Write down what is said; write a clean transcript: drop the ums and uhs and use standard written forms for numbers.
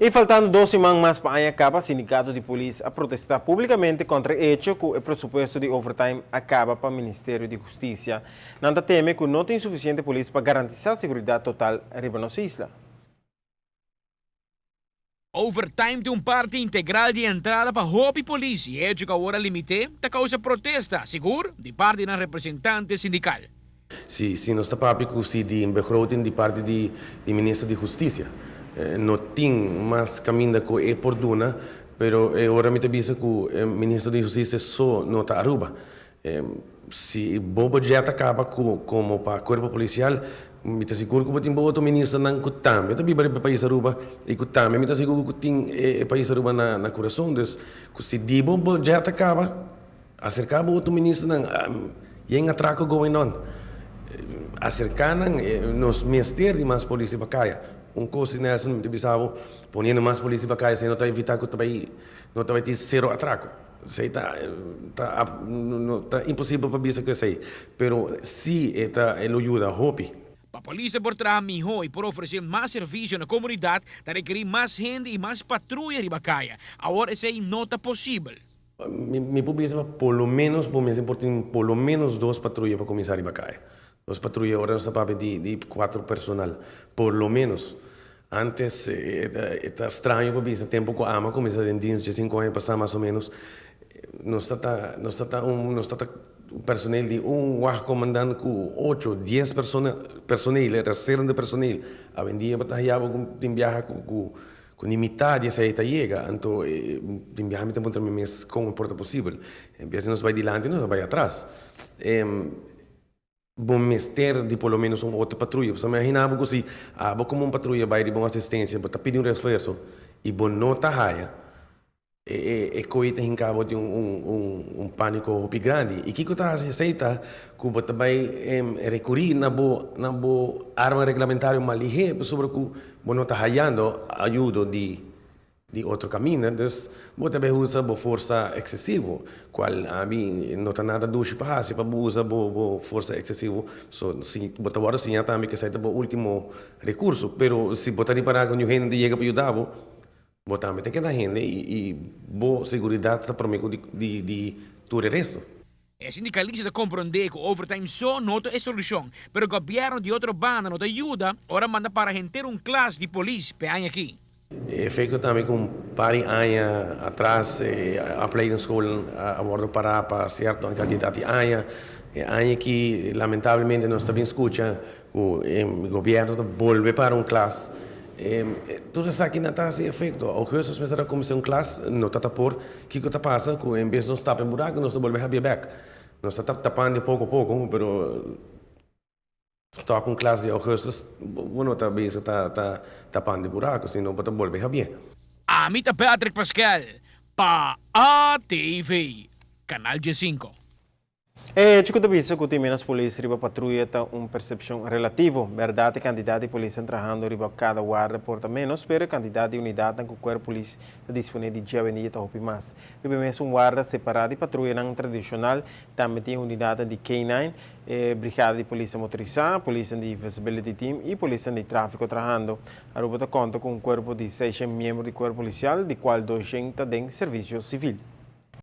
Y faltando 2 siman mas pa aña caba, sindicato di polis a protesta publicamente contra e hecho cu e presupuesto di overtime a caba pa Ministerio di Husticia. Nan ta teme cu no tin suficiente polis pa garantisa seguridad total riba nos isla. Overtime ta un parti integral di entrada pa hopi polis y hecho cu awor a limita ta causa protesta, sigur, di parti di representante sindical. Si, si nos ta papia cu si di begroting di parti di minister di Husticia. No tin mas caminda cu e por duna, pero ora mi ta bisa cu minister di Husticia so no ta Aruba. Si bo budget a caba cu como pa cuerpo policial, mi ta sigur cu tin otro ministernan cu tambe ta biba den pais Aruba y cu tambe mi ta sigur cu tin e pais Aruba na curason. Dus, cu si di bo budget a caba, acerca bo otro ministernan, tin atraco going on. Acerca nan, nos mester di mas polis pa caya. Un cos Nelson mi bisa bo, poniendo mas polis pa caya, no ta evita cu tambe no ta tin zero atraco. Esey ta no ta imposibel pa bisa cu esey, pero si ta e lo yuda hopi. Pa polis por traha miho y por ofrece mas servicio na comunidad, ta rekeri mas hende y mas patruya riba caya. Awor esey no ta posibel. Mi por bisa por lo menos, por mes por lo menos dos patruya pa cuminsa riba caya. Dos patruya, awor nos ta di cuater personal, por lo menos. Antes, ta straño pa bisa, tempo cu ami a cuminsa den 15 aña pasa mas o menos, nos ta personeel di un wachtcommandant cu 8, 10 persona, personeel, resterende personeel. Awendia bo ta tin biaha cu mitar di esey ta yega. Anto, tin biaha mi ta puntra mi mes con por ta posibel. En bes nos bay dilanti, nos bay atras. Bo mester di por lo menos un otro patruya. Bo imagina cu si abo como un patruya bay di un asistencia, bo ta pidi un refuerzo y bo no ta haya, e cos ta hinca bo den un panico hopi grandi. Y kico ta haci ta cu bo ta bay recuri na bo arma reglamentario mas lihe, sobre cu bo no ta hayando ayudo di otro caminda, dus bo ta bay usa bo forsa excesivo, cual ami no ta nada dushi pa haci, pa usa bo forsa excesivo. So, si bo ta wordo siña tambe cu esey ta bo ultimo recurso, pero si bo ta ripara cu hende yega pa yuda bo, bo tambe tin cu keda hende y bo seguridad ta prome di tur e resto. E sindicalista ta comprende cu overtime so no ta e solucion, pero gobierno di otro banda no ta yuda, ora manda para henter un klas di polis pa e aña aki. Efecto tambe cu un par di aña atras, opleidingsschool a wordo para pa cierto cantidad di aña. E aña aki lamentablemente nos tambe scucha cu gobierno ta bolbe para un klas. Tur esaki no ta haci efecto. Augustus mester a cuminsa un klas, no ta por kico ta pasa cu en bes nos tapa e buraco, nos ta bolbe habri bek. Nos ta tapando poco poco, pero stop un klas di augustus, no ta bisa ta tapando buraco, sino bo ta bolbe habri. Ami ta Patrick Pascal, pa ATV, Canal G5. E hecho cu bisa cu tin menos polis riba patruya ta un percepcion relativo. Berdad, cantidad di polis trahando riba cada warda por ta menos, pero cantidad di unidad cu cuerpo polis ta dispone di awendia ta hopi mas. Riba mesun warda separa di patruya tradicional, tambe tin unidad di K9, brigada di polis motorisa, polis di visibility team y polis di trafico trahando. Aruba ta conta cu un cuerpo di 600 miembro di cuerpo policial, di cual 200 ta den servicio civil.